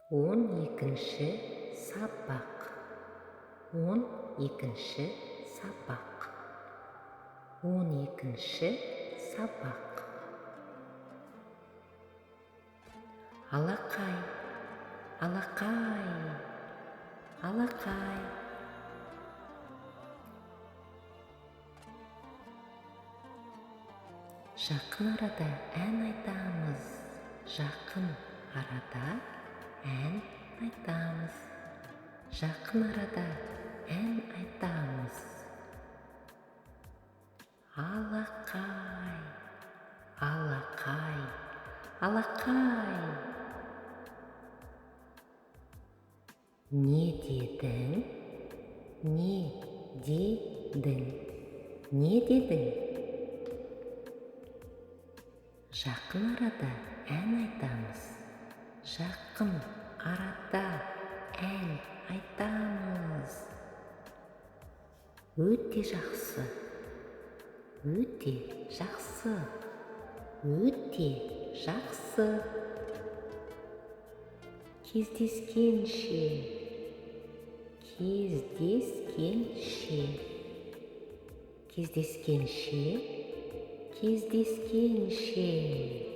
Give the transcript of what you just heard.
12-ші сабақ. 12-ші сабақ. 12-ші сабақ. Алақай, алақай, алақай. Жақын арада ән айтамыз. Жақын арада ән айтамыз. Жақын арада ән айтамыз. Алақай, алақай, алақай. Не дедің? Не дедің? Не дедің? Жақын арада ән айтамыз. Жақын арада ән айтамыз. Өте жақсы. Өте жақсы. Өте жақсы. Кездескенше. Кездескенше. Кездескенше. Кездескенше.